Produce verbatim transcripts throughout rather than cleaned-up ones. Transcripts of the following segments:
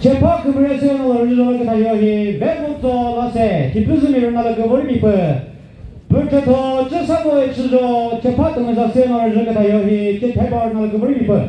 Chepha kümüre sü no rüzho kütha yo hi, Vevotso Lase, Thipüzümi rüna lü küvori mi pü. Pütütho, chüsako chüzho, chepha kümüza sü no rüzho kütha yo hi, chetheba rüna lü küvori mi pü.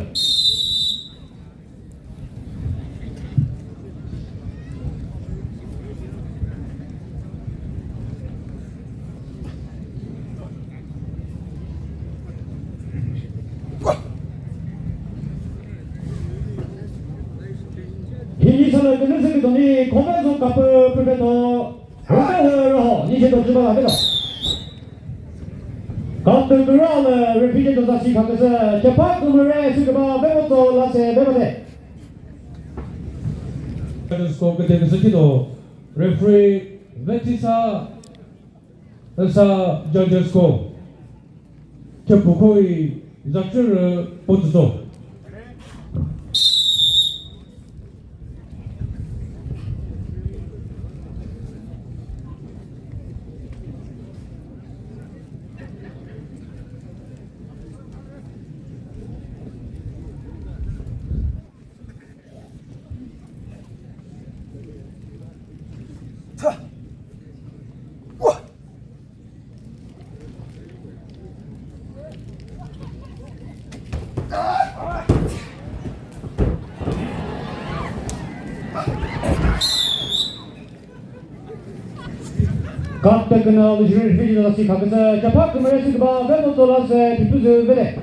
Hini sala kene se kidoni, kome zo kapü püpeto, rüpe he rüho, ni che to chüba la kelo. Kaptü küralü, repeat to zasi kakese, chepha kümüre sü küba, Vevotso Lase, Vevode. Score küde küsü kito, referee, Vetisa, Sa judges ko. Chepu koi zachürü potsüto. Kapte kena lüjiri fiji la si khaküsü, chapha kümüre si küba, Vevotso Lase, Thipüzü Vede.